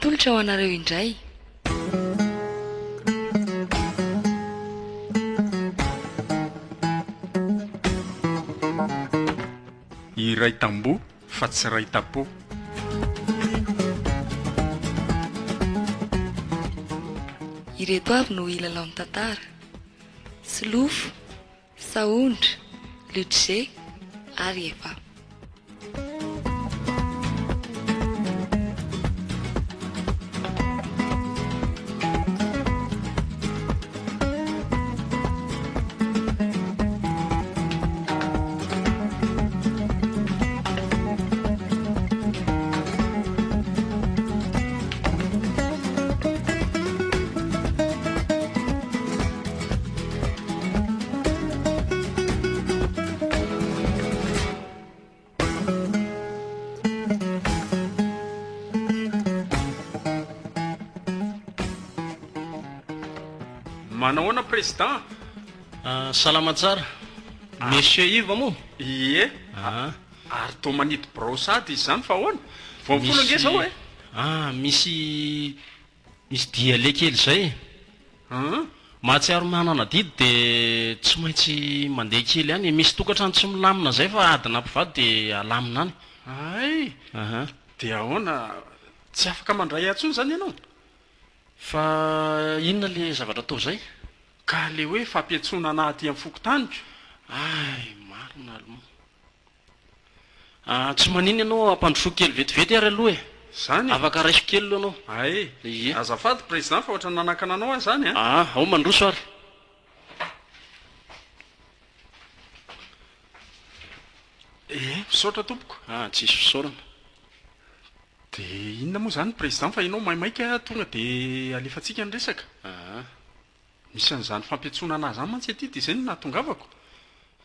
Atolotra ho anareo indray. Iray tamboho fa tsy iray tampo. Ireto avy no hilalao ny tantara, Solofo, Sahondra, Ludger ary Eva. Manao ahoana Président? Salama tsara. Monsieur Yves moa? Ie. Ary toa manidy birao sahady izy izany fa ahoana? Vao mifono ange izao e! Ah, misy misy diale kely izay. Hum. Mahatsiaro manana adidy dia tsy maintsy mandeha kely any e. Misy tokantrano tsy milamina izay fa adina mpivady dia alamina any. Hay! Aha. Dia ahoana? Tsy afaka mandray ahy intsony izany ianao? Fa inona ilay zavatra atao izay? Ka ilay hoe fampiantsoana anah aty amin'ny fokontaniko? Hay, marina aloha. Ah, tsy maninona ianao ampandrosoako kely vetivety ary aloha e. Zany e. Afaka raisiko kely aloha ianao. Hay. Ie. Azafady Président fa ohatran'ny nanakana anao aho zany a. Ah, ao mandroso ary. Ie, misaotra tompoko. Ah, tsisy fisaorana. Dia inona moa izany Président fa ianao maimaika tonga dia alefantsika ny resaka. Ah. Misy an'izany fampiantsoana anah izany mantsy aty dia izay no nahatongavako.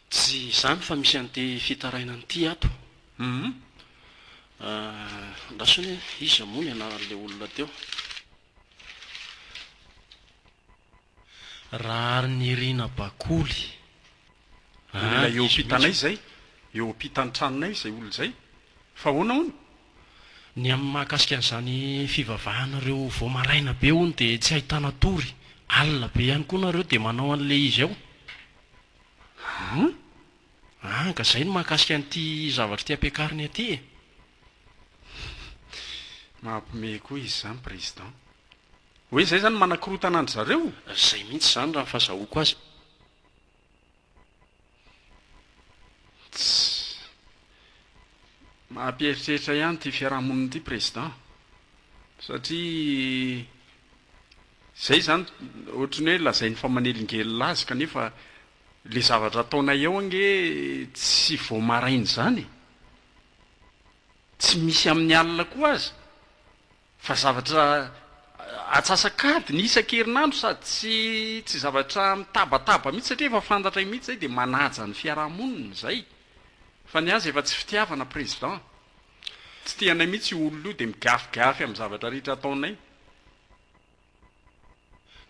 Tsy izany fa misy an'ity fitarainana ity ato. Hum. Andraso anie, iza moa ny anaran'ilay olona teo? Raharinirina Bakoly. Olona eo ampitanay izay, eo ampitan'ny tranonay izay olona izay. Fa ahoana hono? Ny amin'ny mahakasika an'izany fivavahanareo vao maraina be hono dia tsy ahitana tory, alina be ihany koa nareo dia manao an'ilay izy ao. Hum? An, ka izay no mahakasika an'ity zavatra ity ampiakariny aty e. Mampiomehy koa izy izany Président. Hoe izay izany manakorotana an-dry zareo? Izay mihitsy izany raha ny fazahoako azy. Tssy. Mampieritreritra ihany ity fiarahamonina ity Président. Satria izay izany ohatry ny hoe lazainy fa manelingelina azy kanefa ilay zavatra ataonay ao ange tsy vao maraina izany e. Tsy misy amin'ny alina koa aza. Fa zavatra atsasak'adiny isan-kerinandro sady tsy tsy zavatra mitabataba mihitsy satria efa fantatray mihitsy zay dia manaja ny fiarahamonina zay. Fa ny azy efa tsy fitiavana président. Tsy tianay mihitsy io olona io dia migafigafy amin'ny zavatra rehetra ataonay.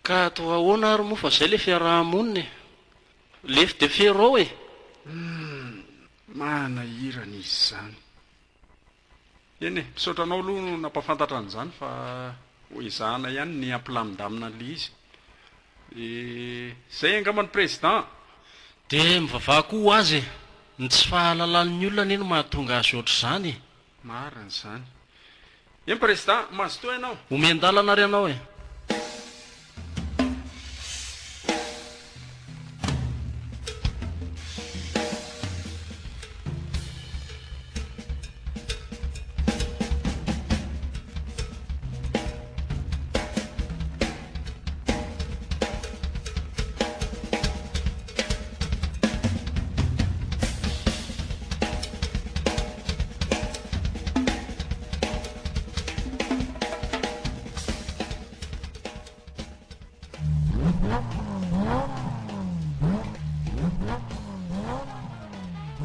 Ka atao ahoana ary moa fa zay le fiaraha-monina e! Lefy de fero ao e! Humm! Manahirana izy izany. Eny e, misaotra anao aloha nampahafantatra an'izany fa ho ezahana ihany ny hampilamindamina an'ilay izy. Dia izay angamba ny Président. Dia mivavaha koa ho azy e! Ny tsy fahalalan'ny olona anie no mahatonga azy ohatr'izany e! Marina izany. Eny Président, mazotoa ianao. Omen-dalana ary ianao e!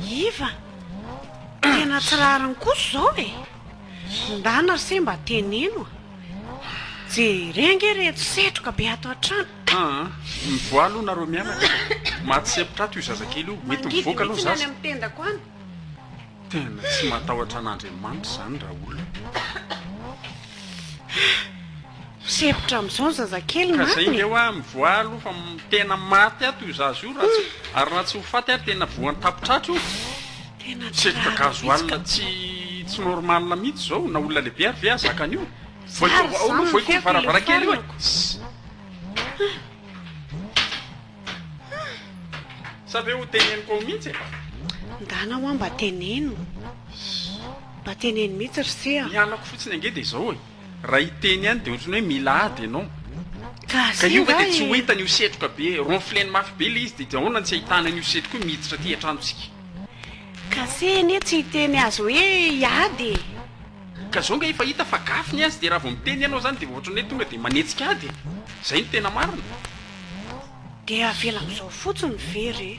Iva, tena tsy rariny kosa izao e! Ndana ry se mba teneno a! Jereo ange ireto setroka be ato an-trano. Aa, mivoaha aloha nareo mianaka fa maty sempotra ato io zazakely io, mety Mangidy mivoaka aloha mihitsy ny any zaza. amin'ny tendako any. Tena tsy matahotra an'Andriamanitra izany raolona. Misepotra amin'izao ny zazakely Ka zay marina nge e! hoa mivoaha aloha fa tena maty ato io zaza io raha tsy ary raha tsy ho faty ary tena voan'ny tapotratra io. Tena tsy Setroka rariny gasoil mihitsy ka. tsy tsy normal mihitsy izao na olona lehibe ary ve ahazaka an'io? Zary Voay ao izany aloha ny voay koa ny feoko varavarankely io e! ilefarako. Sss. Sa ve ho teneniko ao mihitsy e? Ndana hoa mba teneno. Mba teneno mihitsy ry se a. Ny halako fotsiny ange dia izao e. Raha hiteny ihany dia ohatran'ny hoe mila ady ianao. Ka Ka io zay ve nga dia tsy ho e. hitany io setroka be, ronfleny mafy be ilay izy dia ahoana no tsy ahitana an'io setroka io miditra aty an-tranontsika. Ka se anie tsy hiteny azy hoe hiady e. Ka zao nga efa hita fa gafy ny azy dia raha vao miteny ianao zany dia ohatran'ny hoe tonga dia manetsika ady e. Zay no tena marina. Dia avela amin'izao fotsiny ve re?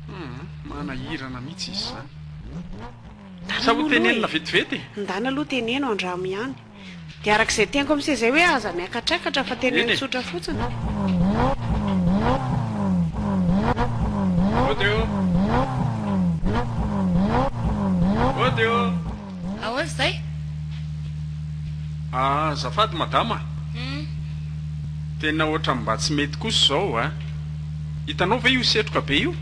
Hum, manahirana mihitsy izy izany. Ndana Sa ho aloha aloha tenenina e! vetivety e? Ndana aloha teneno andramo ihany. Dia araka izay teniko amin'se izay hoe aza miakatrakatra fa Eny teneno e! tsotra fotsiny. Mody ô! Mody ô! Ahoana izay? Azafady madama a! Tena ohatran'ny mba tsy mety kosa izao a! Hitanao ve io setroka be io?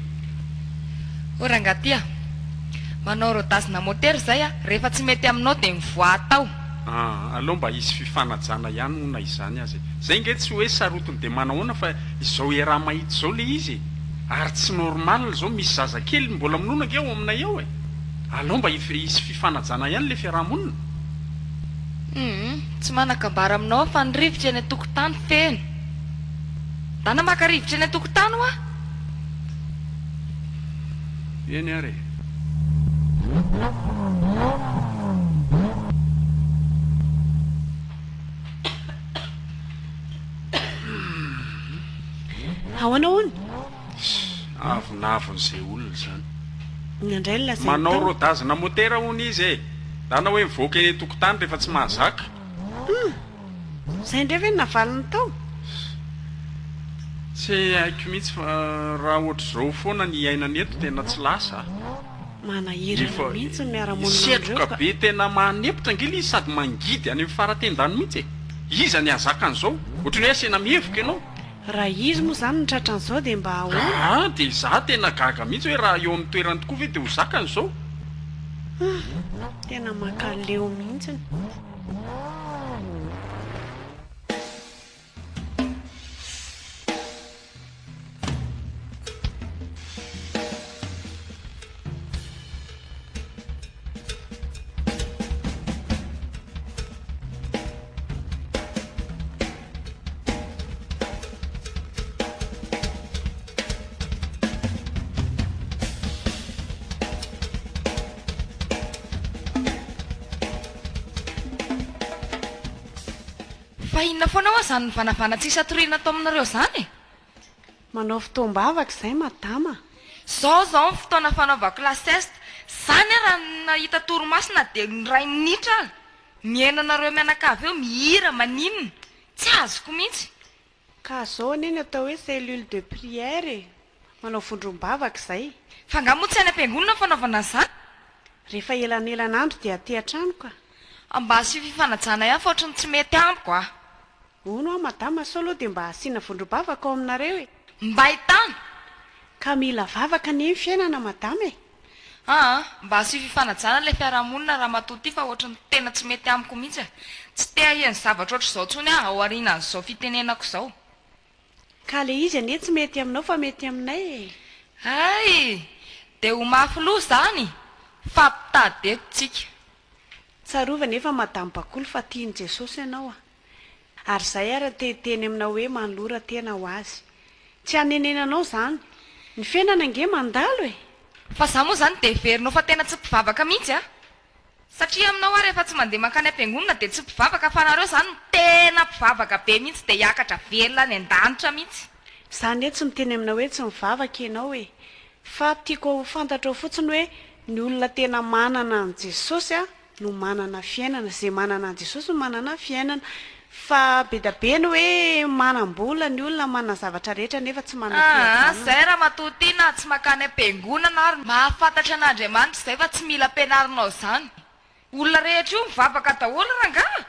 O rangahy ty a! Manao rodazina motera izay a! Rehefa tsy mety aminao dia mivoaha tao! Ah, aleo mba hisy fifanajana ihany moa na izany aza e! Izay nge tsy hoe sarotiny dia manahoana fa izao iaraha-mahita izao le izy e! Ary tsy normal izao misy zazakely mbola minono ange ao aminay ao e! Aleo mba hisy fifanajana ihany le fiaraha-monina. Humm, tsy manan-kambara aminao aho fa ny rivotra eny an-tokotany feno. Ndana maka rivotra eny an-tokotany hoa. Eny ary e. Ahoana hono? Avonavon'izay olona izany. Inona indray no lazainy Manao tao? rodazina motera hono izy e! Ndana hoe mivoaka eny an-tokotany rehefa tsy mahazaka. Hum! Izay indray ve no navaliny tao? Tsy haiko mihitsy fa raha ohatr'izao foana ny iainana eto tena tsy lasa a! Manahirana Efa mihitsy ny miara-monina amin'ireo setroka ka. be tena mahanempotra ange ilay izy sady mangidy any amin'ny fara-tendany mihitsy e! Iza ny hahazaka an'izao? Ohatran'ny hoe asiana mihevoka ianao. Raha izy moa izany no tratran'izao dia mba ahoana? Aa dia izaho tena gaga mihitsy hoe raha eo amin'ny toerany tokoa ve dia ho zakany izao? Hum, tena mankaleo mihitsiny. Fa inona foana hoa zany mivanavana tsisy hatoriana ato aminareo zany e? Manao fotoam-bavaka izay madama a! Zao zao ny fotoana fanaovako la sieste, zany aho raha nahita torimaso na dia iray minitra ary. Mihaino anareo mianakavy eo mihira maninona? Tsy azoko mihitsy. Ka zao anie ny atao hoe cellule de prière e! Manao vondrom-bavaka izay. Fa nga moa tsy any am-piangonana ny fanaovana an'izany? Rehefa elanelan'andro dia aty an-trano ka. Mba asio fifanajana ihany fa ohatry ny tsy mety amiko a! Hono hoa madama sao aloha dia mba asiana vondrom-bavaka ao aminareo e! Mba ahitana! Ka mila vavaka anie ny fiainana madama e! Aa, mba asio fifanajana ilay fiarahamonina ramatoa ity fa ohatry ny tena tsy mety amiko mihitsy e! Tsy te haheno zavatra ohatr'izao intsony aho aorianan'izao fitenenako izao. Ka le izy anie tsy mety aminao fa mety aminay e! Hay! Dia ho mafy loha izany? Fampitady eto tsika. Tsarovy anefa madame Bakoly fa tian'i Jesosy ianao a! Ary izay ary te hiteny aminao hoe manolora tena ho azy. Tsy hanenenanao izany. Ny fiainana ange mandalo e! Fa za moa izany dia heverinao fa tena tsy mpivavaka mihitsy a! Satria aminao aho rehefa tsy mandeha mankany am-piangonana dia tsy mpivavaka fa nareo izany no tena mpivavaka be mihitsy dia hiakatra velona any an-danitra mihitsy. Za anie tsy miteny aminao hoe tsy mivavaka ianao e! Fa tiako ho fantatrao fotsiny hoe ny olona tena manana an'i Jesosy a! no manana fiainana, izay manana an'i Jesosy no manana fiainana. Fa be da be ny hoe manam-bola ny olona manana zavatra rehetra nefa tsy manana Aa fihavanana. zay ramatoa ty na tsy makany am-piangonana ary mahafantatra an'Andriamanitra izay fa tsy mila ampianarinao izany. Olona rehetra io mivavaka daholo rangaha.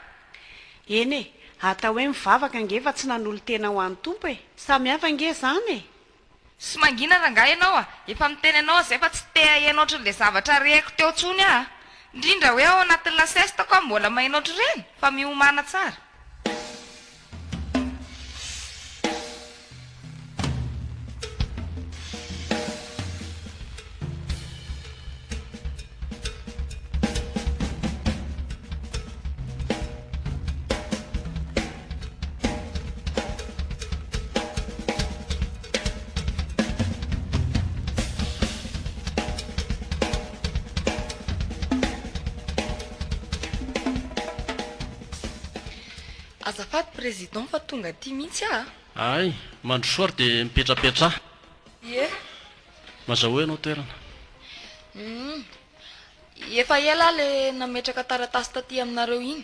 Eny e, atao hoe mivavaka ange fa tsy nanolo-tena ho an'ny Tompo e! Samy hafa ange izany e! Sy mangina rangaha ianao a! Efa miteny anao aho zay fa tsy te haheno ohatran'le zavatra reko teo tsony aho a! Indrindra hoe ao anatin'ny la sieste ko aho mbola maheno ohatr'ireny fa miomàna tsara. Azafady président fa tonga aty mihitsy aho a. Hay, mandrosoa ary dia mipetrapetraha. Ie. Mazahoa ianao toerana. Humm. Efa ela aho le nametraka taratasy taty aminareo iny.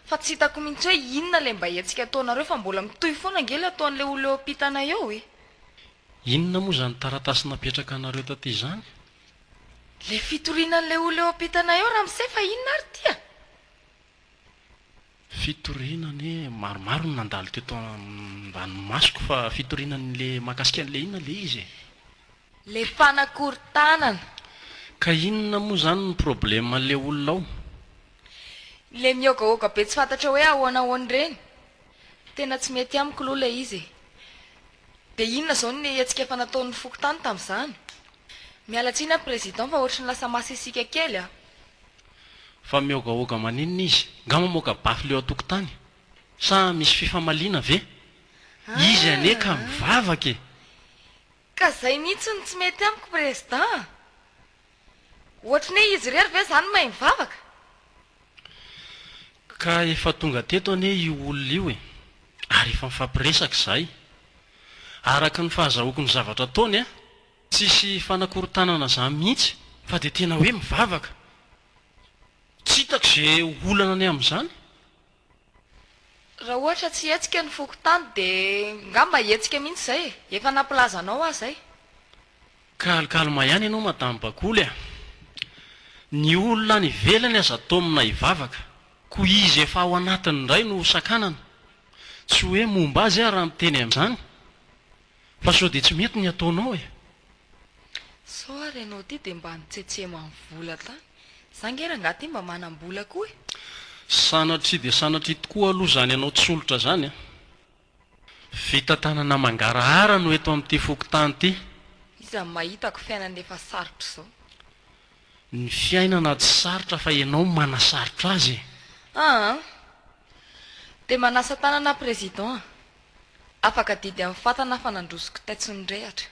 Fa tsy hitako mihitsy hoe inona ilay mba hetsika ataonareo fa mbola mitohy foana ange ilay ataon'ilay olona eo am-pitana eo e! Inona moa izany taratasy napetraka anareo taty izany? Ilay fitoriana an'ilay olona eo am-pitana eo ramose fa inona ary ity a? Fitoriana anie maromaro no nandalo teto ambany masoko fa fitoriana an'ilay mahakasika an'ilay inona ilay izy e? Ilay fanakorontanana. Ka inona moa izany no problème an'ilay olona ao? Ilay mihogahoga be tsy fantatra hoe ahoana ahoana ireny. Tena tsy mety amiko aloha ilay izy e. Dia inona izao ny hetsika efa nataon'ny fokontany tamin'izany? Miala tsiny aho président fa ohatry ny lasa masisika kely a. Fa mihogahoga maninona izy? Nga mamoaka baffle eo an-tokotany? Sa misy fifamaliana ve? Izy anie ka mivavaka e! Ka zay mihitsy no tsy mety amiko président a! Ohatry ny hoe izy irery ve zany mahay mivavaka? Ka efa tonga teto anie io olona io e! Ary efa nifampiresaka izahay. Araka ny fahazahoako ny zavatra ataony a, tsisy fanakorontanana zany mihitsy fa dia tena hoe mivavaka. Tsy hitako ze olana ny amin'izany. Raha ohatra tsy hetsika ny fokontany dia ngamba hetsika mihitsy izay e! Efa nampilaza anao aho izay. Calme ihany ianao madame Bakoly a! Ny olona any ivelany aza taomina hivavaka, koa izy efa ao anatiny indray no hosakanana. Tsy hoe momba azy aho raha miteny an'izany, fa sao dia tsy mety ny ataonao e! Sao ary ianao ity dia mba nitsetseman'ny vola tany. Za nge rangahy ty mba manam-bola koa e! Sanatria dia sanatria tokoa aloha izany anao tsolotra izany a! Fitantanana mangarahara no eto amin'ity fokontany ity. Iza no mahitako fiainana efa sarotra izao. Ny fiainana tsy sarotra fa ianao no manasarotra azy e! Aa! Dia manasa tanana président a! Afaka adidy amin'ny fatana fa nandroso kitay tsy nirehatra.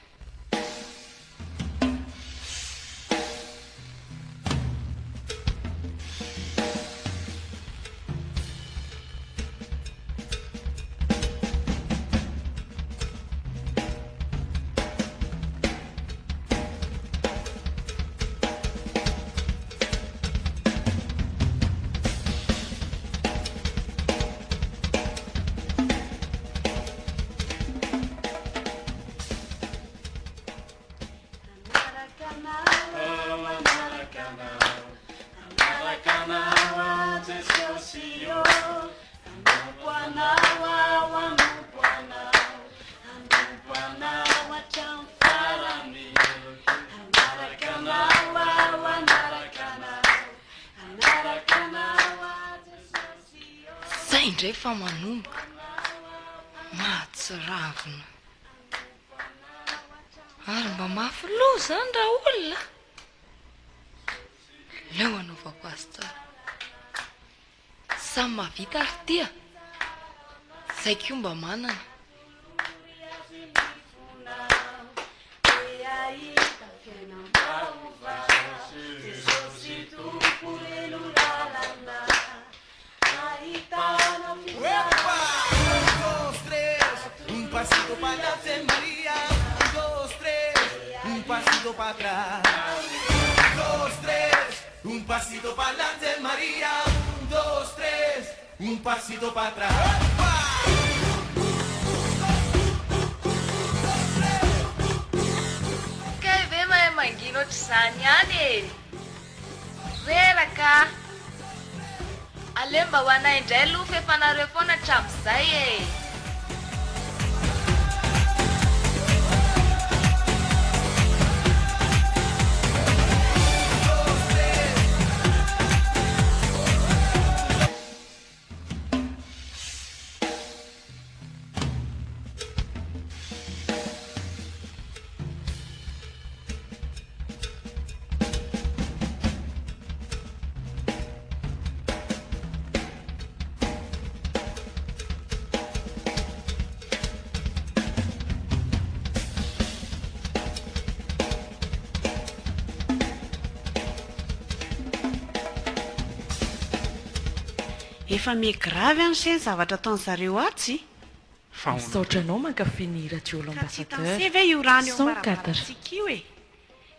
Zay indray fa manomboka. Mahatsiravina. Ary mba mafy loha zany ra olona. Leo anaovako azy tsara. Samy mahavita ary ty a. Zay koa mba manana. Un pasito pa atrás. Kay ve mahay mangina ohatr'izany ihany e! Reraka ah! Aleo mba ho anay indray aloha f'efa nareo foana hatramin'izay e! Efa miha grave an se ny zavatra ataon'zareo atsy. Fa ahoana Misaotra indray? anao mankafy ny Radio Ka tsy L'Ambassadeur hitan'se ve io rano eo 104. ambaravarantsika io e?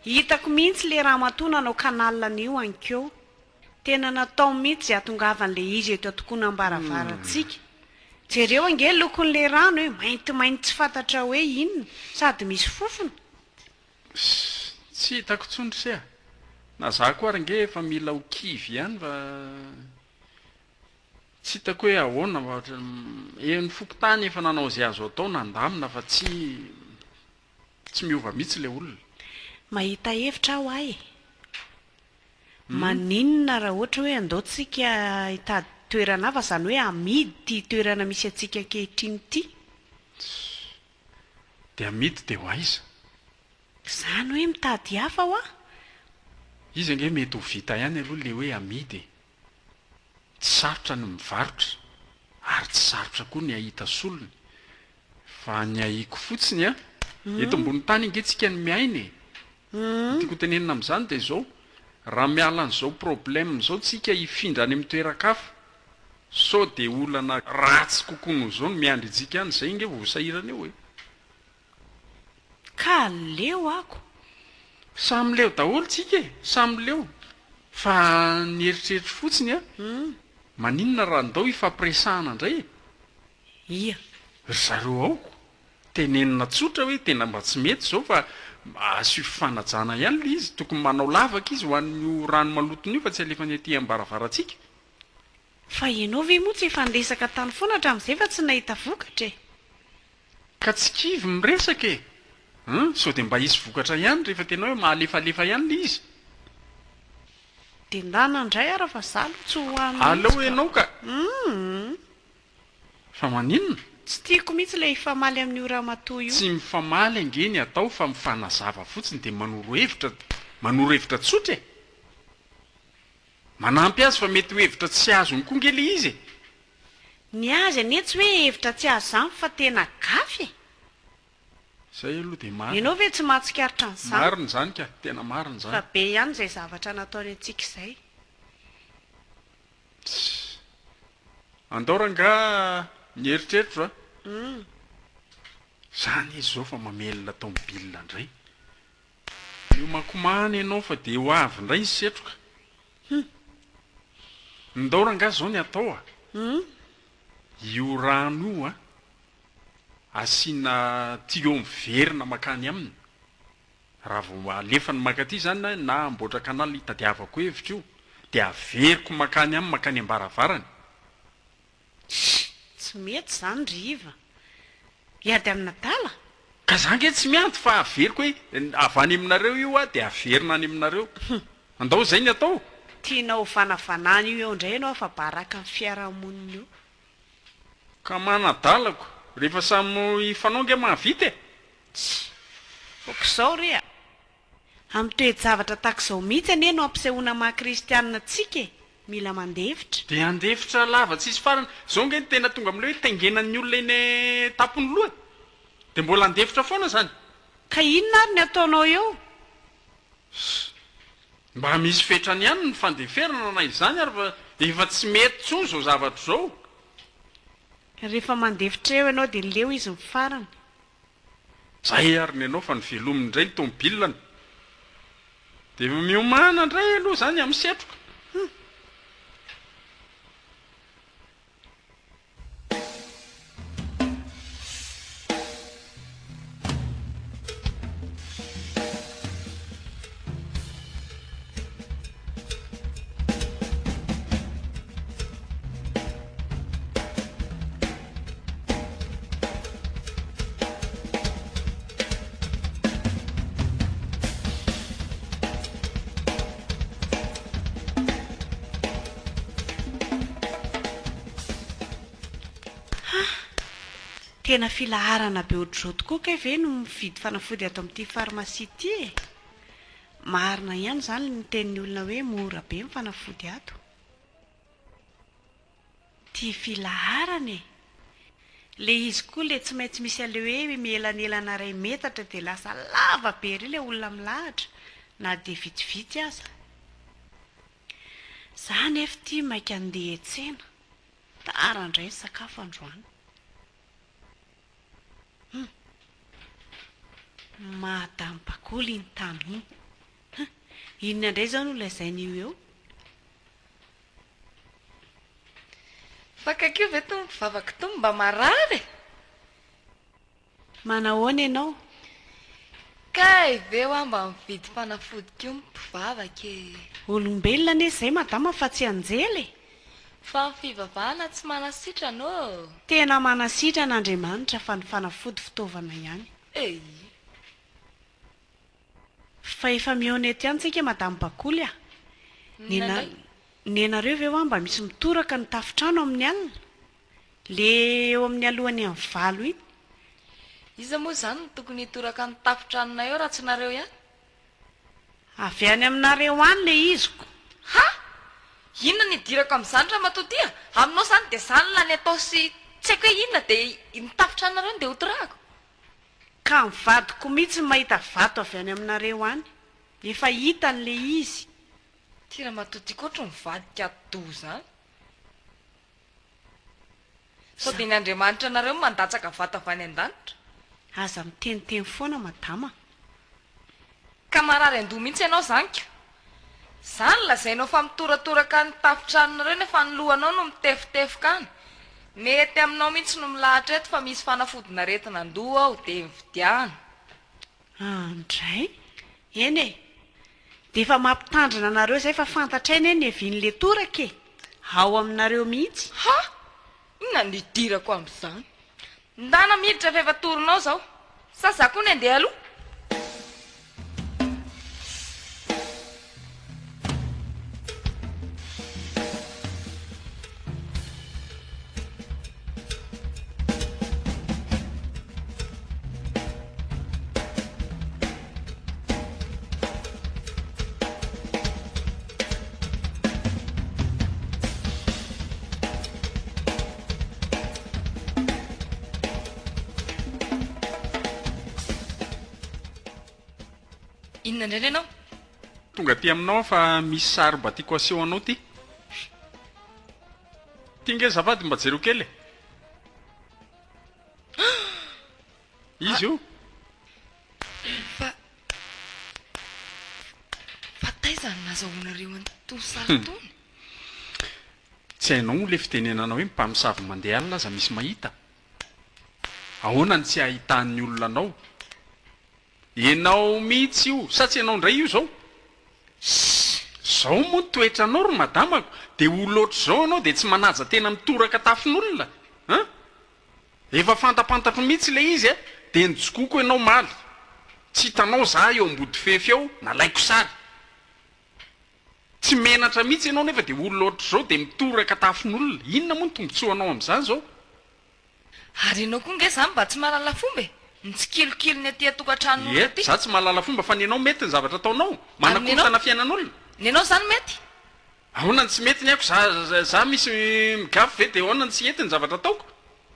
Hitako mihitsy le ramatoa nanao canal an'io ankeo. Tena natao mihitsy ze hatongavan'le izy eto antokonam-baravarantsika. Jereo ange lokon'le rano e, maintimainty tsy fantatra hoe inona, sady misy fofona. Tsy hitako intsony ry se a! Na za koa ary ange efa mila ho kivy ihany fa tsy hitako hoe ahoana fa ohatran'ny ny fokontany efa nanao izay azo atao nandamina fa tsy tsy miova mihitsy ilay olona. Mahita hevitra aho ahy e! Maninona raha ohatra hoe andao tsika hitady toerana hafa, izany hoe amidy ity toerana misy antsika ankehitriny ity? Dia amidy dia ho aiza? Izany hoe mitady hafa hoa? Izy ange mety ho vita ihany aloha ilay hoe amidy e! Tsy sarotra ny mivarotra ary tsy sarotra koa ny hahita solony fa ny ahiako fotsiny an! Eto ambony tany ange tsika no miaina e! Ny tiako hotenenina amin'izany dia izao, raha miala an'izao problème izao tsika hifindra any amin'ny toeran-kafa, sao dia olana ratsy kokoa noho izao no miandry antsika any, izay ange vao ho sahirana eo e! Ka leo ako. Samy leo daholo tsika e! Samy leo. Fa ny eritreritro fotsiny an, maninona raha ndao hifampiresahana indray e? Ia. Ry zareo ao, tenenina tsotra hoe tena mba tsy mety izao fa asio fifanajana ihany ilay izy, tokony manao lavaka izy ho an'io rano malotony io fa tsy alefany aty am-baravarantsika. Fa ianao ve moa tsy efa niresaka tany foana hatramin'izay fa tsy nahita vokatra e? Ka tsy kivy miresaka e! Hum, sao dia mba hisy vokatra ihany rehefa tena hoe mahalefalefa ihany ilay izy. Dia ndana indray ara fa za aloha tsy ho any Aleo mihitsy ka. ianao ka! Hum. Fa maninona? Tsy tiako mihitsy ilay hifamaly amin'io ramatoa io. Tsy mifamaly ange ny atao fa mifanazava fotsiny dia manoro hevitra, manoro hevitra tsotra e! Manampy azy fa mety ho hevitra tsy azony koa nge le izy e! Ny azy anie tsy hoe hevitra tsy azo izany fa tena gafy e! Zay aloha dia marina. Ianao ve tsy mahatsikaritra an'izany? Marina izany ka, tena marina izany. Fa be ihany izay zavatra nataony antsika izay. Tssy. Andao rangaha ny eritreritro a! Zany izy izao fa mamelona taomobilina indray. Miomakomana ianao fa dia ho avy indray ny setroka. Hum. Ndao rangaha izao ny atao a! Hum. Io rano io a, asiana tuyau miverina mankany aminy. Raha vao alefany mankaty izany na amboatra canal hitadiavako hevitra io, dia averiko mankany aminy mankany am-baravarany. Tssy! Tsy mety izany ry Iva. Hiady amin'adala? Ka za nge tsy miady fa averiko hoe avy any aminareo io aho dia averina any aminareo. Andao izay ny atao. Tianao ho vanavanana io eo indray ianao afa-baraka ny fiarahamonina eo. Ka manadalako, rehefa samy hifanao nge mahavita e! Tssy! Oak'izao re a! Amin'ny toe-javatra tahaka izao mihitsy anie no ampisehoana maha kristianina antsika e! Mila mandefitra. Dia handefitra lava tsisy farany. Izao ange no tena tonga amin'ilay hoe taingenan'ny olona eny an-tampon'ny loha e! Dia mbola handefitra foana izany? Ka inona ary ny ataonao eo? Ss. Mba misy fetrany ihany ny fandeferana na izany ary fa efa tsy mety intsony izao zavatra izao. Rehefa mandefitra eo ianao dia leo izy ny farany. Zay ary ny anao fa novelominy indray ny tomobilany. Dia miomàna indray aloha izany amin'ny setroka. Hum. Tena filaharana be ohatr'izao tokoa kay ve no mividy fanafody ato amin'ity pharmacie ity e! Marina ihany izany ny tenin'ny olona hoe mora be ny fanafody ato. Ity filaharana e! Le izy koa le tsy maintsy misy an'le hoe mielanelana iray metatra dia lasa lava be ery le olona milahatra na dia vitsivitsy aza. Za anefa ity maika andeha hiantsena. Tara indray ny sakafo androany. Hum. Madame Bakoly iny tamy iny. Hum. Inona indray izao no lazain'io eo? Fa kaikio ve itony mpivavaka itony mba marary e? Manahoana ianao? Kay ve hoa mba mividy fanafody koa ny mpivavaka e? Olombelona anie izay madama fa tsy anjely e! Fa ny fivavahana tsy manasitrana ô! Tena manasitrana Andriamanitra fa ny fanafody fitaovana ihany. Ei! Fa efa mihaona eto ihany tsika madame Bakoly a! Inona indray? Nenareo ve hoa mba misy mitoraka ny tafontrano amin'ny alina? Le eo amin'ny alohan'ny amin'ny valo iny. Iza moa izany no tokony hitoraka ny tafon-tranonay eo raha tsy nareo ihany? Avy any aminareo any le iziko. Ha! Inona no idirako amin'izany ramatoa ty a? Aminao izany dia izany lany atao sy tsy haiko hoe inona dia ny tafon-tranonareo no dia hotorahako? Ka ny vadiko mihitsy no mahita vato avy any aminareo any. Efa hitany le izy. Ty ramatoa ty koa ohatry mivadika atidoha izany. Sao dia ny Andriamanitra anareo no mandatsaka vato avy any an-danitra? Aza miteniteny foana madama a! Ka marary an-doha mihitsy ianao izany ka! Izany lazainao fa mitoratoraka ny tafon-tranonareo nefa ny lohanao no mitefotefoka any. Mety aminao mihitsy no milahatra eto fa misy fanafodin'aretin'andoha ao dia mividiana. Andray. Eny e! Dia efa mampitandrina anareo izay fa fantatray anie ny hevian'ilay toraka e! Ao aminareo mihitsy. Ha! Inona no idirako amin'izany? Ndana miditra fa efa torinao izao. Sa za koa ny andeha aloha? Inona indray ianao? Tonga aty aminao aho fa misy sary mba tiako aseho anao ity. Ity nge azafady mba jereo kely e. Izy io. Fa fa taiza no nazahoanareo an'itony sary itony? Tsy hainao moa ilay fitenenana hoe mpamosavy mandeha alina aza misy mahita? Ahoana no tsy ahitan'ny olona anao? Ianao mihitsy io, sa tsy ianao indray io izao? Shh! Izao moa ny toetranao ry madamako, dia olona ohatr'izao ianao dia tsy manaja tena mitoraka tafon'olona an? Efa fantapantatro mihitsy ilay izy a, dia nijokoko ianao omaly. Tsy hitanao za eo ambodifefy eo, nalaiko sary. Tsy menatra mihitsy ianao nefa dia olona ohatr'izao dia mitoraka tafon'olona. Inona moa ny tombotsoanao amin'izany izao? Ary ianao koa nge izany mba tsy mahalala fomba e! Mitsikilokilo ny aty an-tokantranon'olona Ie, aty. za tsy mahalala fomba fa ny anao mety ny zavatra ataonao? Ary ny anao? Manakorontana fiainan'olona? Ny anao izany mety? Ahoana no tsy mety ny aiko? Za za misy migafy ve dia ahoana no tsy hety ny zavatra ataoko?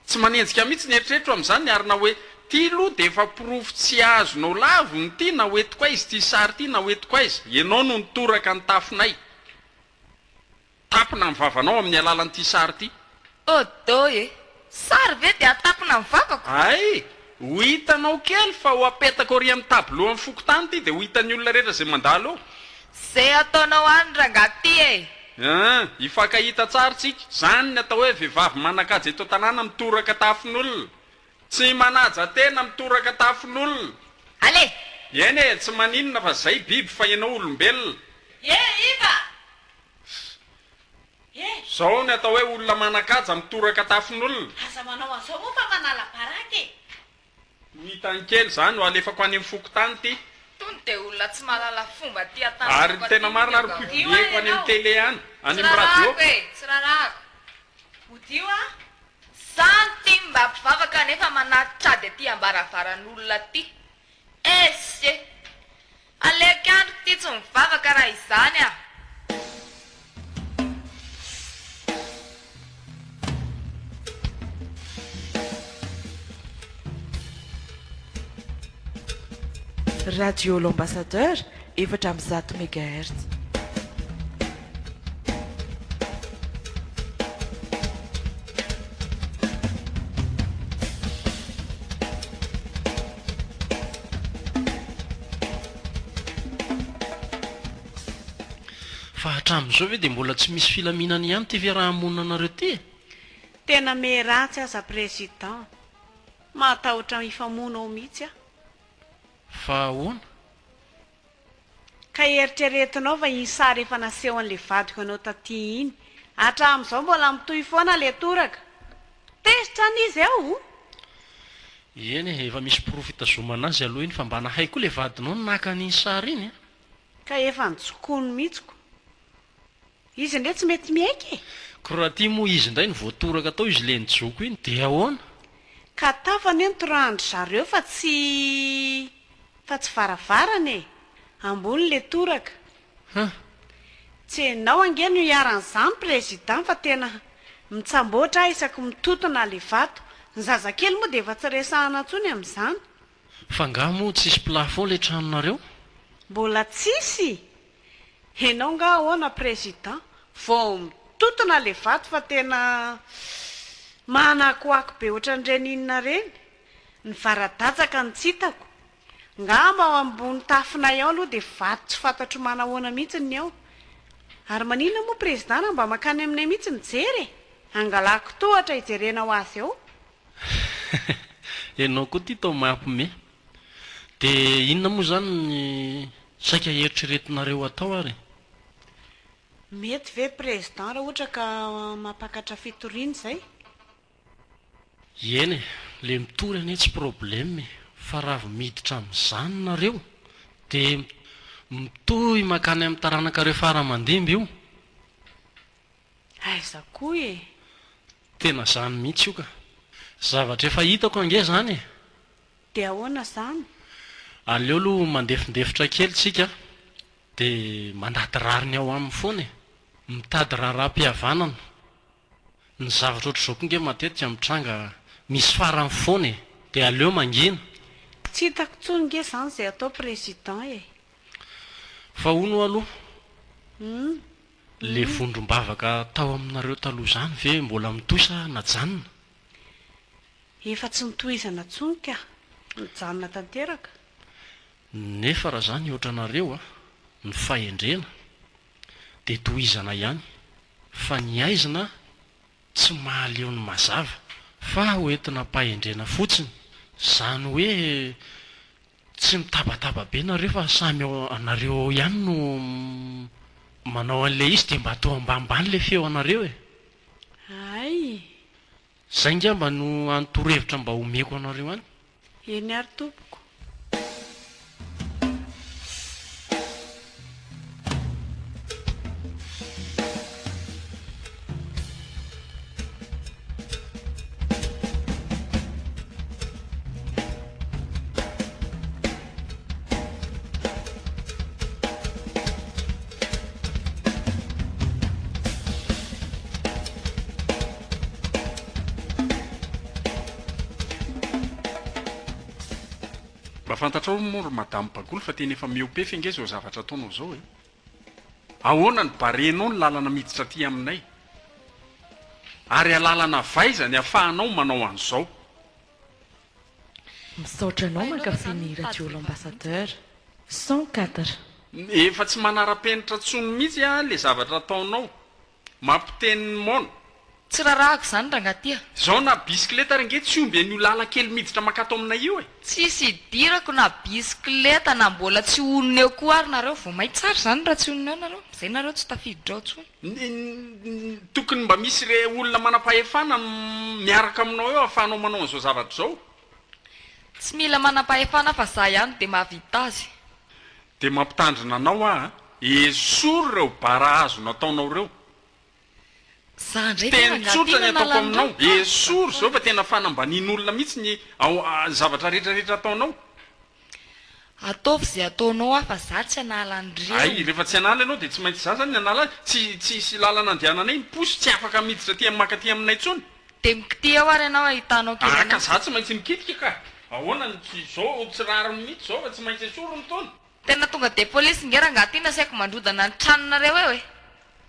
Tsy manenjika mihitsy ny eritreritro amin'izany ary na hoe ty aloha dia efa porofo tsy azonao lavina ity na ho entiko aiza ity sary ity na ho entiko aiza. Ianao no nitoraka ny tafonay. Tapina ny vavanao amin'ny alalan'ity sary ity. Odoy e! Sary ve dia atapina ny vavako? Hay! Ho hitanao kely fa ho apetako ary amin'ny tableau amin'ny fokontany ity dia ho hitan'ny olona rehetra izay mandalo eo. Zay ataonao any rangahy ty e! Hum, hifankahita tsara tsika. Zany ny atao hoe vehivavy manan-kaja eto an-tanàna mitoraka tafon'olona. Tsy manaja tena mitoraka tafon'olona. Allez! Eny e, tsy maninona fa zay biby fa ianao olombelona. Ye Iva! Eh! Zao ny atao hoe olona manan-kaja mitoraka tafon'olona. Aza manao an'izao moa fa manala baraka e! Ho hitany kely izany, ho alefako any amin'ny fokontany ity. Tony dia olona tsy mahalala fomba aty Ary an-tanànako ny aty tena no marina ary miova. publier-ko any amin'ny télé any, any Tsy amin'ny radio. rarahako e! Tsy rarahako. Odio a! Zany tim! mba mpivavaka nefa manatitra ady aty ambaravaran'olona aty. Esy e! Aleoko ihany ry ty tsy mivavaka raha izany a! Radio L'Ambassadeur, 104 megahertz. Fa hatramin'izao ve dia mbola tsy misy filaminana ihany ity fiaraha-monina anareo ity e? Tena me ratsy aza président. Mahatahotra hifamono ao mihitsy aho. Fa ahoana? Ka eritreretinao va iny sary efa nasehon'le vadiko anao taty iny? Hatramin'izao mbola mitohy foana le toraka. Tezitra anie izy ao o! Eny e, efa misy porofo hitazomana azy aloha iny fa mba nahay koa le vadinao ny naka an'iny sary iny a! Ka efa nijokony mihitsy ko. Izy indray tsy mety miaiky e! Ko raha ty moa izy indray no voatoraka tao izy le nijoko iny dia ahoana? Ka tafa anie no torahan-dry zareo fa tsy fa tsy varavarana e! Ambony le toraka. Huh! Tsy enao ange no iharan'izany président fa tena mitsamboatra aho isaky mitotona le vato. Ny zazakely moa dia efa tsy resahana intsony amin'izany. Fa nga moa tsisy plafond le tranonareo? Mbola tsisy! Enao nga ahoana président? Vao mitotona le vato fa tena manakoako be otran'ireny inona ireny. Ny varadatsaka no tsy hitako. Ngamba ao ambony tafonay ao aloha dia vato tsy fantatro manahoana mihitsy ny ao. Ary maninona moa président raha mba mankany aminay mihitsy mijery e? Angalako tohatra hijerena ho azy eo. Enao koa ty toa mampime. Dia inona moa izany ny saika eritreretinareo atao ary e? Mety ve président raha ohatra ka mampakatra fitoriana izay? Eny e, le mitory anie tsy problème e, fa raha vao miditra amin'izany nareo dia mitohy mankany amin'ny taranakareo fara aman-dimby io. Aiza koa e! Tena zany mihitsy io ka. Zavatra efa hitako ange zany e! Dia ahoana zany? Aleo aloha mandefindefitra kely tsika dia mandady rariny ao aminy foana e! Mitady raharaham-pihavanana. Ny zavatra ohatr'izao koa nge matetika mitranga misy farany foana e! Dia aleo mangina. Tsy hitako tsony nge zany zay atao président e! Fa hono ho'a aloha, le vondrom-bavaka tao aminareo taloha zany ve mbola mitohy sa najanona? Efa tsy notohizana tsony ka! Nijanona tanteraka. Nefa raha zany ohatranareo a, ny fahendrena dia tohizana ihany fa ny aizina tsy mahaleo ny mazava fa ho entina am-pahendrena fotsiny, zany hoe tsy mitabataba be nareo fa samy ao anareo ao ihany no manao an'ilay izy dia mba atao ambanimbany ilay feo anareo e! Hay! Zay ngamba no hany torohevitra mba omeko anareo any. Eny ary tompoko. Mba fantatrao moa ry madame Bagoly fa tena efa mihoa-pefy ange izao zavatra ataonao izao e! Ahoana no barenao ny lalana miditra aty aminay? Ary alalana avy aiza ny afahanao manao an'izao? Misaotra anao mankafy ny radio l'ambassadeur. 104. Efa tsy manara-penitra tsony mihitsy a le zavatra ataonao. Mampiteny ny moana. Tsy rarahako izany rangahy ty a! Zao na bisikileta ary ange tsy omby an'io lala-kely miditra mankato aminay io e! Tsisy idirako na bisikileta na mbola tsy honina eo koa ary nareo, vao may tsara izany raha tsy honina eo nareo, zay nareo tsy tafiditra ao tsony. Ny tokony mba misy re olona manam-pahefana miaraka aminao eo ahafahanao manao an'izao zavatra izao. Tsy mila manam-pahefana fa za ihany dia mahavita azy. Dia mampitandrina anao aho a! Esory ireo bara hazo nataonao ireo. Za ndray ve Teny rangaha tsotra ty ny ataoko nanala aminao, an'ireo? esory izao fa tena fanambanian'olona mihitsy ny ao zavatra rehetra rehetra ataonao. Ataovy izay ataonao aho fa za tsy hanala an'ireo. Hay, rehefa tsy hanala ianao dia tsy maintsy za zany ny hanala azy, tsy tsisy lalana andehananay ny posy, tsy afaka miditra aty maka aty aminay intsony. Dia mikitia eo ary ianao ahitanao kely Ah ka an'azy. za tsy maintsy mikitika ka! Ahoana no tsy izao tsy rariny mihitsy izao fa tsy maintsy esoriny itony. Tena tonga dia polisy nge rangaha ty nasaiko mandrodana ny tranonareo eo e!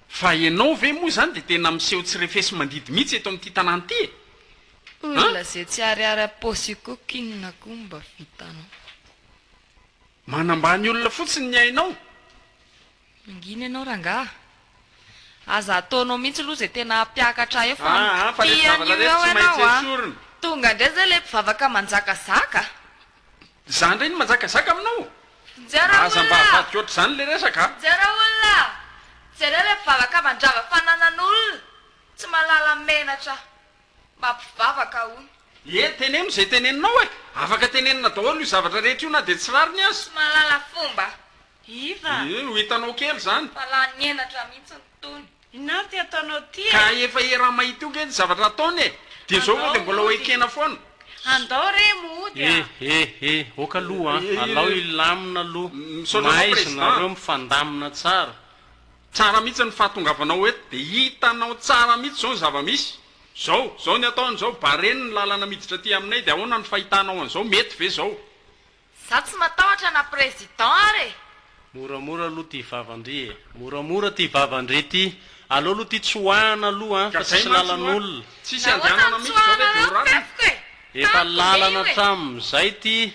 Fa ianao ve moa izany dia tena miseho tsy refesi-mandidy mihitsy eto amin'ity tanàna ity e? An? Olona ze tsy ariary am-paosy io koa k'inona koa mba vitanao. Manambany olona fotsiny ny ainao. Mangina ianao rangaha. Aza ataonao mihitsy aloha izay tena hampiakatra ahy eo fa Aa fa reto mikitiha zavatra an'io reto eo tsy maintsy ianao a! esorina. Tonga indray izay ilay mpivavaka manjakazaka. Za indray no manjakazaka aminao? Vonjeo ra Aza mba olona! avadika ohatr'izany ilay resaka a! Vonjeo ra olona! Jereo ilay mpivavaka mandrava fananan'olona! Tsy mahalala menatra! Mba mpivavaka hono. Ie, teneno izay teneninao e! Afaka tenenina daholo io zavatra rehetra io na dia tsy rariny aza. Tsy mahalala fomba. Iva! Ie, ho hitanao kely izany. Fa lany henatra mihitsy ny tony. Inona ary ty ataonao ty e? Ka efa iaraha-mahita io nge ny zavatra ataony e! Dia izao vao dia mbola ho ekena foana. Andao re mody a! Eh eh eh, ok aloha an, alao hilamina aloha, Misaotra anao mahaiza Président. nareo mifandamina tsara. Tsara mihitsy ny fahatongavanao eto dia hitanao tsara mihitsy izao ny zava-misy. Zao, zao ny ataony zao, bareno ny lalana miditra aty aminay dia ahoana ny fahitanao an'izao, mety ve zao? Za tsy matahotra na président ary e! Moramora aloha ty vavan-dry e! Moramora ty vavan-dry ty! Aleo aloha ty tsoahana aloha an, Ka fa zay tsisy mantsy oa, lalan'olona. tsisy Nahoana andehanana no mihitsy zao ve dia ho tsoahanareo rariny? fefiko e! Efa Taniko nge lalana io e! hatramin'izay ty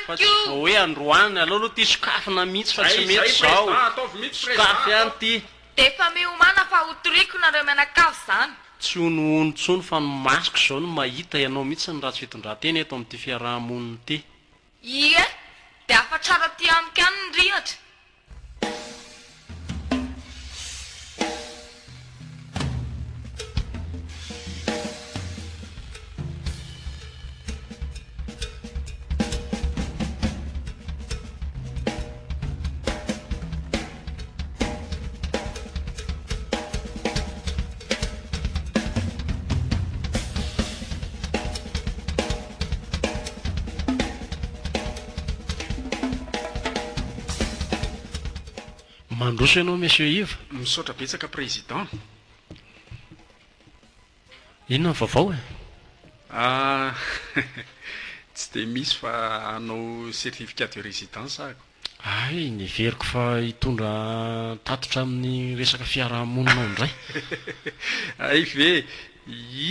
fa tsy Taniko! vao hoe androany, aleo aloha ty sokafina mihitsy fa tsy Zay, mety zay zao, président, ataovy mihitsy président, sokafy ihany ataovy. ty. Dia efa miomàna fa ho toriko nareo mianakavy zany. Tsy honohono intsony fa ny masoko izao no mahita ianao mihitsy ny ratsy fitondran-tena eto amin'ity fiaraha-monina ity. Ie, dia afatraro aty amiko ihany ny rihatra. Mandroso ianao Monsieur Yves. Misaotra betsaka Président. Inona ny vaovao e? Ah, tsy dia misy fa hanao certificat de résidence ahako. Hay, neveriko fa hitondra tatitra amin'ny resaka fiaraha-monina ao indray. Hay ve,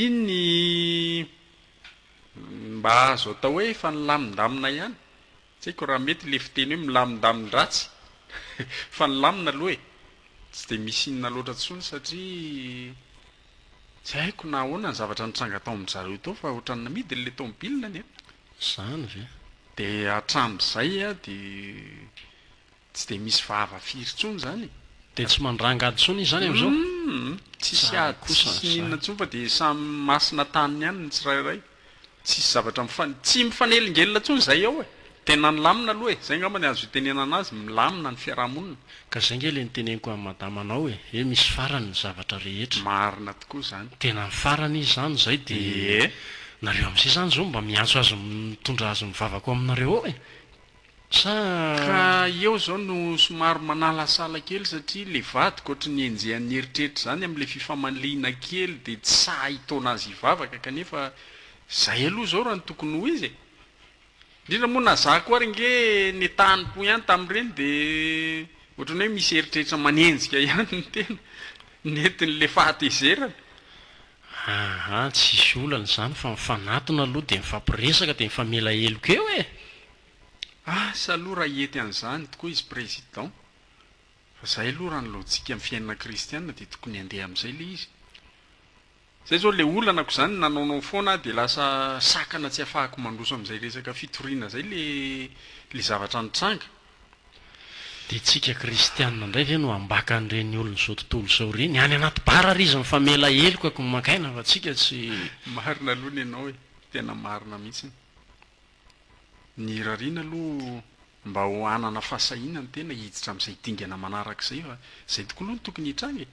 iny mba azo atao hoe efa nilamindamina ihany. Tsy haiko raha mety ilay fiteny hoe milamindamin-dratsy fa nilamina aloha e! Tsy dia misy inona loatra intsony satria tsy haiko na ahoana ny zavatra nitranga tao amin-dry zareo tao fa ohatran'ny namidiny ilay tomobilina-ny an! Izany ve? Dia hatramin'izay dia tsy dia misy vava firy intsony izany e! Dia tsy mandranga ady intsony izy izany amin'izao? Humm! Tsisy Tsara ady kosa tsisy n'inona izany. intsony fa dia samy masina taniny ihany ny tsirairay. Tsisy zavatra mifan-, tsy mifanelingelina intsony izay ao e! Tena nilamina aloha e! Izay angamba ny azo itenenana azy, milamina ny fiaraha-monina. Ka izay nge le niteneniko an'i madamanao e, hoe misy farany ny zavatra rehetra. Marina tokoa izany. Tena ny farany izy izany izay dia Ie. nareo amin'izay izany izao mba miantso azy mitondra azy mivavaka ao aminareo ao e! Sa. Ka eo izao no somary manalasala kely satria le vadiko ohatry ny enjehan'ny eritreritra izany amin'ilay fifamaliana kely dia tsy sahy hitaona azy hivavaka kanefa izay aloha izao raha ny tokony ho izy e! Indrindra moa na za koa ary ange netanim-po ihany tamin'ireny dia ohatran'ny hoe misy eritreritra manenjika ihany ny tena nentin'ilay fahatezerana. Aa tsisy olana izany fa mifanatona aloha dia mifampiresaka dia mifamela heloka eo e! Asa aloha raha hety an'izany tokoa izy président, fa zay aloha raha ny lojika amin'ny fiainana kristiana dia tokony handeha amin'izay ilay izy. Zay zao ilay olana ko zany nanaonao foana aho dia lasa sakana tsy afahako mandroso amin'izay resaka fitoriana zay le le zavatra nitranga. Dia tsika kristianina indray ve no ambaka an'ireny olon'izao tontolo izao ireny? Any anaty bar ary izy mifamela heloka ko mankaina fa tsika tsy. Marina aloha ny anao e, tena marina mihitsiny. Ny irariana aloha mba ho hanana fahasahiana ny tena hiditra amin'izay dingana manaraka izay fa izay tokoa aloha no tokony hitranga e!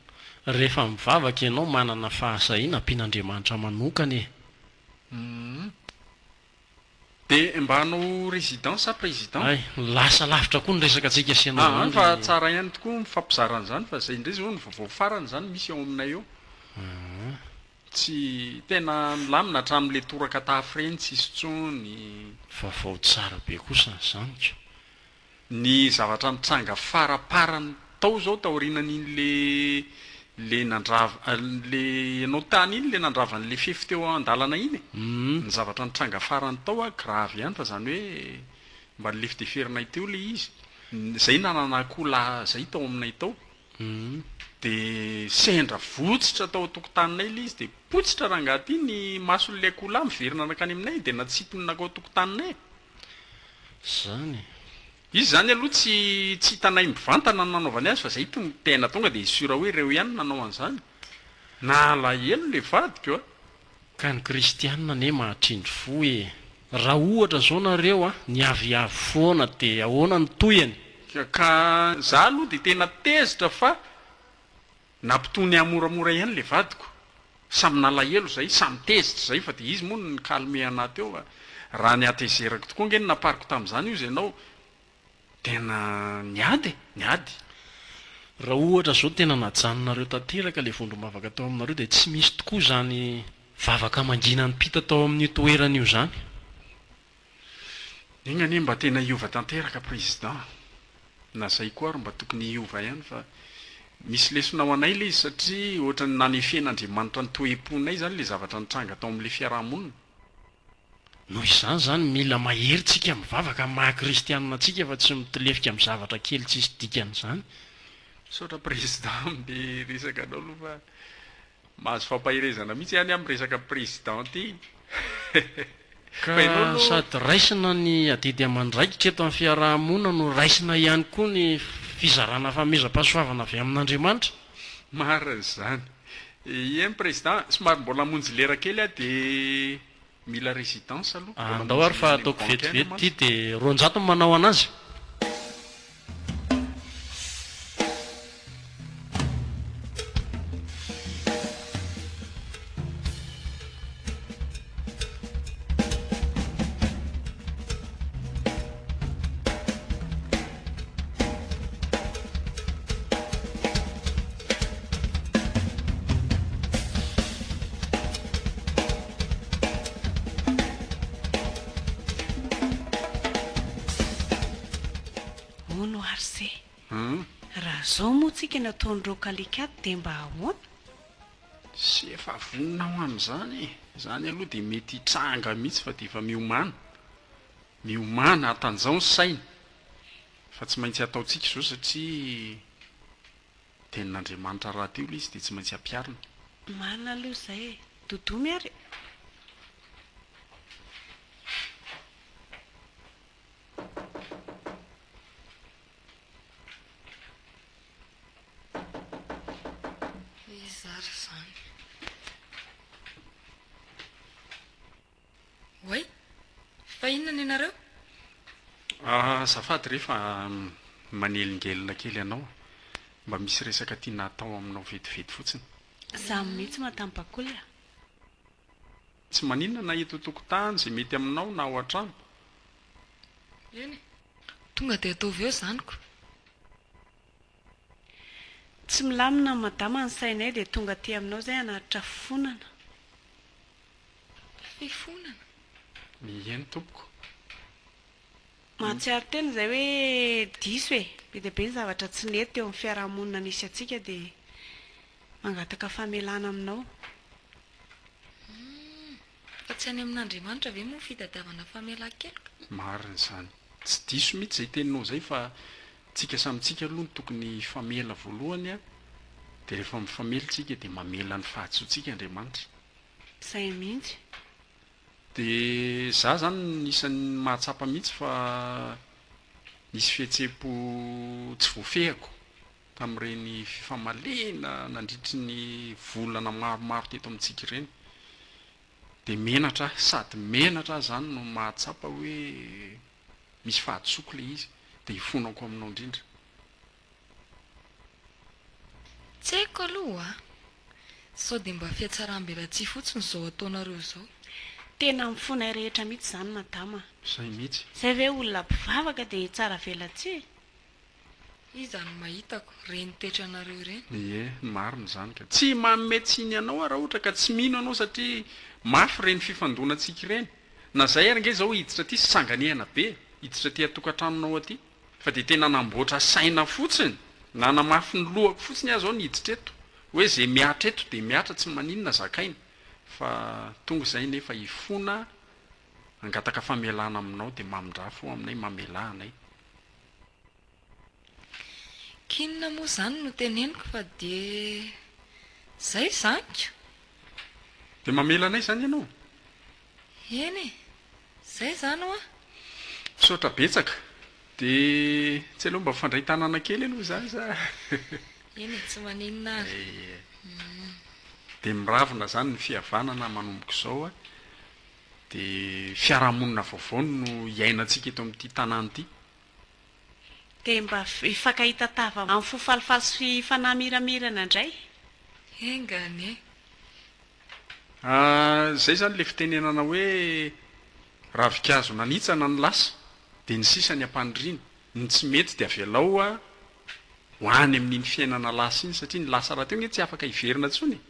Rehefa mivavaka ianao manana fahasahiana ampian'Andriamanitra manokana e. Humm. Dia mba hanao résident sa président? Hay, lasa lavitra koa ny resaka antsika sy ianao Aa izany fa ry. tsara ihany tokoa mifampizara an'izany fa izay indray izao no vaovao farany izany misy ao aminay eo. Aa. Tsy, tena milamina hatramin'ilay toraka tafo ireny tsisy intsony. Vaovao tsara be kosa izany ka. Ny zavatra nitranga faraparany tao zao taorianan'iny le le nandrava le ianao tany iny le nandrava an'le fefy teo andalana iny e! Ny zavatra nitranga farany tao a grave ihany fa zany hoe mba nilefideferinay teo le izy, zay nanana akoholahy zay tao aminay tao de sendra votsitra tao antokotaninay le izy de potsitra rangahy ty ny mason'le akoholahy miverina nankany aminay de natsipiny nakao antokotaninay e! Zany e. Izy zany aloha tsy tsy hitanay mivantana ny nanaovany azy fa zay tonga tena tonga dia sûr hoe ireo ihany no nanao an'izany. Nalahelo le vadiko a. Ka ny kristianina anie mahatrindry fo e. Raha ohatra zao nareo a, niaviavy foana de ahoana ny tohiny? Ka za aloha dia tena tezitra fa Nampitony ahy moramora ihany le vadiko, samy nalahelo zay, samy tezitra zay fa de izy moa no ni-calmer anah teo fa raha ny hatezerako tokoa ange no nampariko tamin'izany ozy ianao tena niady e, niady. Raha ohatra zao tena najanonareo tanteraka le vondrom-bavaka tao aminareo dia tsy misy tokoa izany vavaka mangina nipita tao amin'io toerana io izany. Enga anie mba tena hiova tanteraka président. Na zay koa ary mba tokony hiova ihany fa misy lesona ho anay le izy satria ohatran'ny nanefen'Andriamanitra ny toe-ponay zany le zavatra nitranga tao amin'le fiaraha-monina. Noho izany izany mila mahery tsika mivavaka amin'ny maha kristianina antsika fa tsy mitolefika amin'ny zavatra kely tsisy dikany izany. Misaotra président amin'ny resaka anao aloha fa Mahazo fampaherezana mihitsy ihany aho miresaka président ty. Ka sady raisina ny adidy aman-draikitra eto amin'ny fiaraha-monina no raisina ihany koa ny fizarana fanomezam-pahasoavana avy amin'Andriamanitra. Marina izany. Eny président, somary mbola hamonjy lera kely aho dia Mila résidence aloha, mbola Andao ary monjy fa any ataoko banky any vetivety mantsy. ity dia 200 no manao anazy. Hono ary se, raha zao moa tsika nataon'ireo kalikaty dia mba ahoana? Sy efa vonona ho amin'izany e! Izany aloha dia mety hitranga mihitsy fa dia efa miomàna. Miomàna, hatanjao ny saina fa tsy maintsy hataontsika izao satria Tenin'Andriamanitra rahateo ilay izy dia tsy maintsy ampiharina. Marina aloha izay e! Dodomy ary e! Iza ary izany? Oay! Fa inona ny anareo? Azafady re fa manelingelina kely anao. Mba misy resaka tiana hatao aminao vetivety fotsiny. Izaho mihitsy Madame Bakoly a! Tsy maninona na eto an-tokotany, izay mety aminao na ao an-trano. Eny e! Tonga dia ataovy eo izany ko! Tsy milamina Madama ny sainay dia tonga aty aminao izay hanatitra fifonana. Fifonana? Mihaino tompoko. Mahatsiaro tena izay hoe diso e! Be dia be ny zavatra tsy nety teo amin'ny fiarahamonina nisy antsika dia mangataka famelana aminao. Humm! Fa tsy any amin'Andriamanitra ve moa ny fitadiavana famelan-keloka? Marina izany. Tsy diso mihitsy izay teninao izay fa tsika samy tsika aloha no tokony hifamela voalohany a! Dia rehefa mifamela tsika dia mamela ny fahadisoantsika Andriamanitra. Zay mihitsy. Dia za zany isan'ny mahatsapa mihitsy fa nisy fihetseham-po tsy voafehiko tamin'ireny fifamaliana nandritry ny volana maromaro teto amintsika ireny. Dia menatra aho, sady menatra aho zany no mahatsapa hoe misy fahadisoako ilay izy, dia ifonako aminao indrindra. Tsy haiko aloha a! Sao dia mba fihatsaram-belatsihy fotsiny izao ataonareo izao. Tena amin'ny fonay rehetra mihitsy izany madama a! Izay mihitsy. Izay ve olona mpivavaka dia hitsara velatsihy? Iza no mahitako ireny toetranareo ireny? Ie, marina izany ka. Tsy manome tsiny anao aho raha ohatra ka tsy mino anao satria mafy ireny fifandonantsika ireny. Na izay ary ange izao hiditra aty sanganehana be, hiditra aty an-tokantranonao aty. Fa dia tena namboatra saina fotsiny, nanamafy ny lohako fotsiny aho izao niditra eto, hoe izay mihatra eto dia mihatra tsy maninona zakaina, fa tonga izay nefa hifona hangataka famelana aminao dia mamindrà fo aminay, mamelà anay. K'inona moa izany no teneniko fa dia izay izany ko! Dia mamela anay izany ianao? Eny e! Zay izany hoa! Misaotra betsaka. Dia tsy aleo mba mifandray tanana kely aloha izany sa? Eny e, tsy maninona ary. Ie. Dia miravona izany ny fihavanana manomboka izao a. Dia fiarahamonina vaovao no iainantsika eto amin'ity tanàna ity. Dia mba hifankahita tava amin'ny fo falifaly sy fanahy miramirana indray. Enga anie. Ah, zay zany le fitenenana hoe ravinkazo nanitsana ny lasa dia ny sisa ny ampaniriana, ny tsy mety dia avelao ho any amin'iny fiainana lasa iny satria ny lasa rahateo nge tsy afaka hiverina intsony e,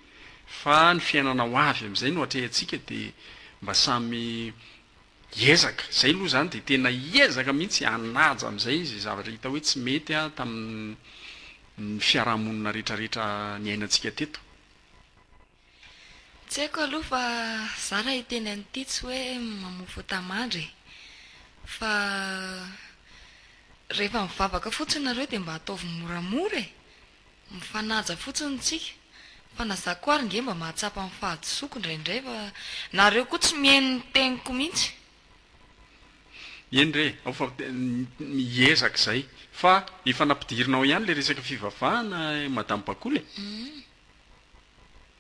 fa ny fiainana ho avy amin'izay no atrehantsika dia mba samy hiezaka, zay aloha zany dia tena hiezaka mihitsy hanaja amin'izay izay zavatra hita hoe tsy mety tamin'ny fiarahamonina retraretra niainantsika teto. Tsy haiko aloha fa za raha hiteny an'ity tsy hoe mamoa fota-mandry e! Fa rehefa mivavaka fotsiny nareo dia mba ataovy moramora e! Mifanaja fotsiny tsika. Fa na za koa ary nge mba mahatsapa ny fahadisoako indraindray fa nareo koa tsy mihaino ny teniko mihitsy. Eny re, ao fa miezaka izay. Fa efa nampidirinao ihany ilay resaka fivavahana Madame Bakoly e!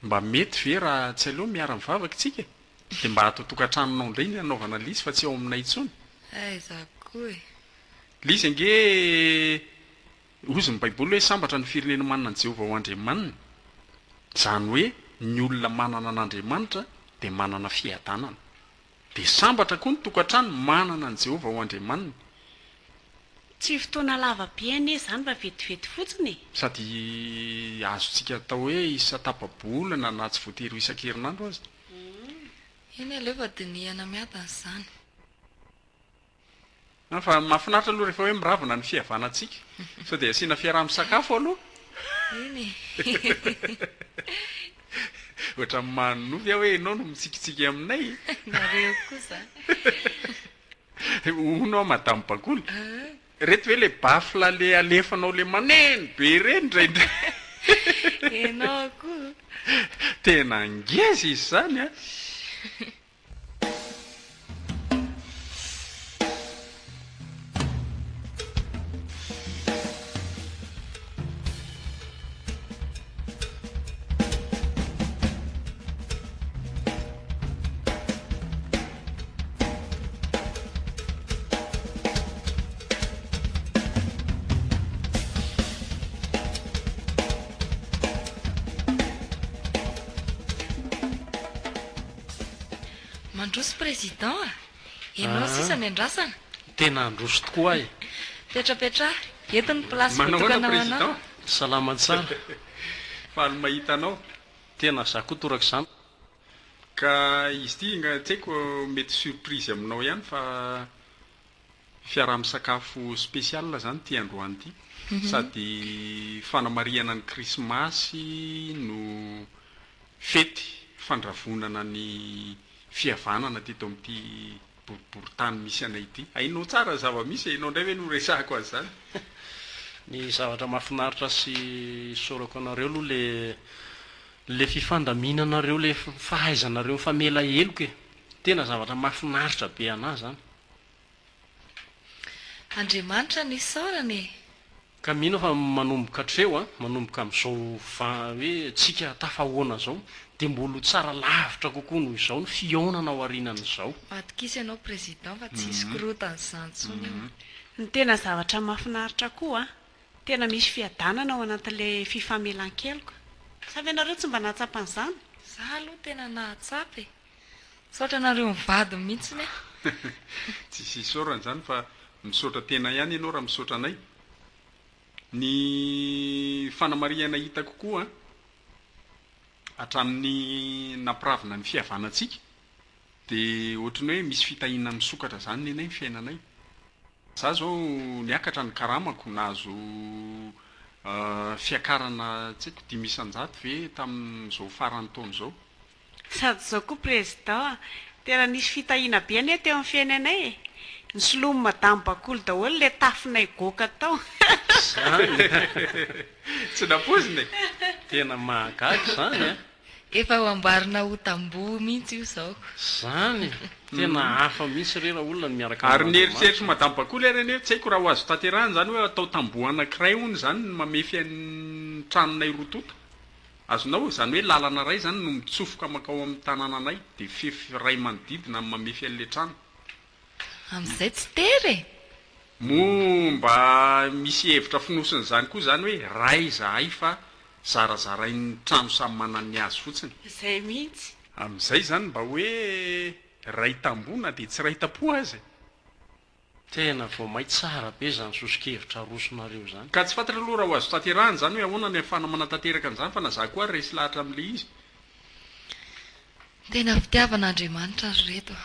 Mba mety ve raha tsy aleo miara mivavaka tsika e? Dia mba ato an-tokantranonao indray ny hanaovana ilay izy fa tsy ao aminay intsony. Aiza koa e! Ilay izy ange hozy ny baiboly hoe sambatra ny firenena manana an'i Jehovah ho Andriamaniny. Izany hoe ny olona manana an'Andriamanitra dia manana fiadanana. Dia sambatra koa ny tokantrano manana an'i Jehovah ho Andriamaniny. Tsy fotoana lava be anie izany fa vetivety fotsiny e! Sady azontsika atao hoe isa-tapa-bolana na tsy voatery ho isan-kerinandro aza. Eny aleo fa dinihana miadana izany. An, fa mahafinaritra aloha rehefa hoe miravona ny fihavanantsika. Sao dia asiana fiaraha-misakafo aloha? Eny e! Ohatran'ny manonofy aho hoe ianao no mitsikitsiky aminay. Nareo koa izany. Hono aho Madame Bakoly, ireto ve ilay baffle le alefanao le maneno be ireny indraindray? Ianao koa. Tena ngeza izy izany an! Mandroso président a! Ianao sisa no iandrasana. Tena handroso tokoa aho e! Petrapetraha, eto ny place Manao ahoana voatokana ho anao. président? Salama tsara. Faly mahita anao. Tena za koa torak'izany. Ka izy ity nga tsy haiko mety surprise aminao ihany fa fiaraha-misakafo spécial zany ity androany ity. Sady fanamarihana ny krismasy no fety fandravonana ny fihavanana teto amin'ity boriborintany misy anay ity. Hainao tsara ny zava-misy e, ianao indray ve no resahako an'izany? Ny zavatra mahafinaritra sy isaorako anareo aloha le le fifandaminanareo le fahaizanareo mifamela heloka e! Tena zavatra mahafinaritra be anah zany. Andriamanitra no isaorana e! Ka mino aho fa manomboka hatreo an, manomboka amin'izao va hoe tsika tafahoana zao dia mbola ho tsara lavitra kokoa noho izao ny fihaonana ao aorianan'izao. Matokisa ianao président fa tsy hisy korontana izany intsony eo. Ny tena zavatra mahafinaritra koa an! Tena misy fiadanana ao anatin'ilay fifamelan-keloka. Sa ve nareo tsy mba nahatsapa an'izany? Za aloha tena nahatsapa e! Misaotra anareo mivady mihitsiny aho. Tsisy isaorana izany fa misaotra tena ihany ianao raha misaotra anay. Ny fanamarihana hitako koa hatramin'ny nampiravina ny fihavanantsika dia ohatran'ny hoe misy fitahiana misokatra izany nenay ny fiainanay. Za zao niakatra ny karamako, nahazo fiakarana tsy haiko 5% ve tamin'izao faran'ny taona izao. Sady izao koa Président a! Tena nisy fitahiana be anie teo amin'ny fiainanay e! Nisoloan'i Madame Bakoly daholo ilay tafonay goaka tao. Zany Tsy nampoizina e! Tena mahagaga izany a! Efa ho amboarina ho tamboho mihitsy io zao. Zany e! Tena hafa mihitsy re raha olona ny miaraka Ary ny amin'Andriamanitra. eritreritr'i Madame Bakoly ary anie tsy haiko raha ho azo tanterahina izany hoe atao tamboho anankiray hono izany ny mamefy an'ny tranonay roa tonta. Azonao? Izany hoe lalana iray izany no mitsofoka mankao amin'ny tanànanay dia fefy iray manodidina no mamefy an'ilay trano. Amin'izay tsy tery e! Moa mba misy hevitra fonosin'izany koa izany hoe iray izahay fa zarazarain'ny trano samy manana ny azy fotsiny? Izay mihitsy. Amin'izay izany mba hoe iray tamboho na dia tsy iray tampo aza e! Tena vao may tsara be izany soso-kevitra arosonareo izany. Ka tsy fantatra aloha raha ho azo tanterahina izany hoe ahoana ny ahafahana manatanteraka an'izany fa na za koa ary resy lahatra amin'ilay izy. Tena fitiavana Andriamanitra ry reto a!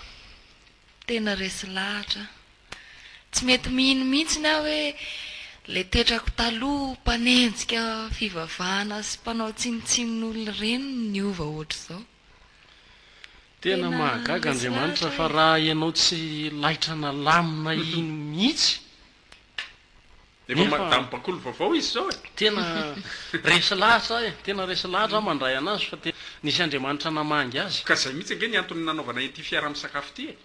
Tena resy lahatra aho. Tsy mety mino mihitsiny aho hoe ilay toetrako taloha mpanenjika fivavahana sy mpanao tsinontsinon'olona ireny no niova ohatr'izao. Tena Tena mahagaga resy Andriamanitra lahatra fa aho e. raha ianao tsy laitra nalamina iny mihitsy Efa nefa madame bakoly vaovao izy izao e! tena resy lahatra aho e, tena resy lahatra aho mandray anazy fa tena nisy Andriamanitra namangy azy. Ka izay mihitsy ange ny antony nanaovana ity fiaraha-misakafo ity e!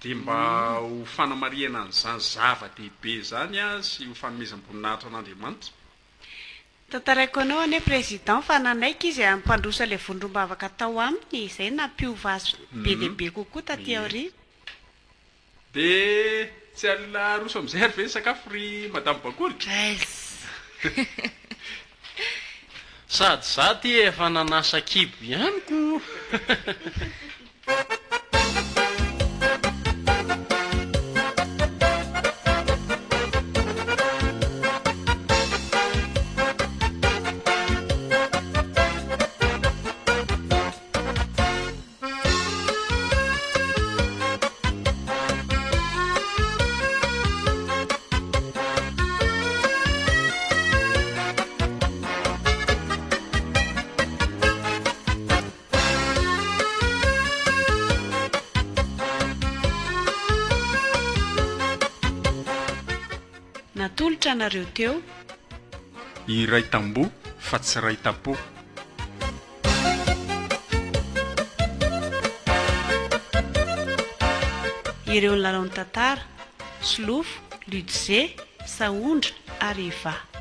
Dia mba ho fanamarihana an'izany zava-dehibe izany sy ho fanomezam-boninahitra an'Andriamanitra. Tantaraiko anao anie Président fa nanaiky izy hampandroso ilay vondrom-bavaka tao aminy, izay nampiova azy be dia be kokoa taty aoriana. Dia tsy aroso amin'izay ary ve ny sakafo ry Madame Bakoly? Dress. Sady za ty efa nanasa kibo ihany ko. Natolotra anareo teo. Iray tamboho fa tsy ray tampo. Ireo nilalao ny tantara, Solofo, Ludze, Sahondra ary Eva.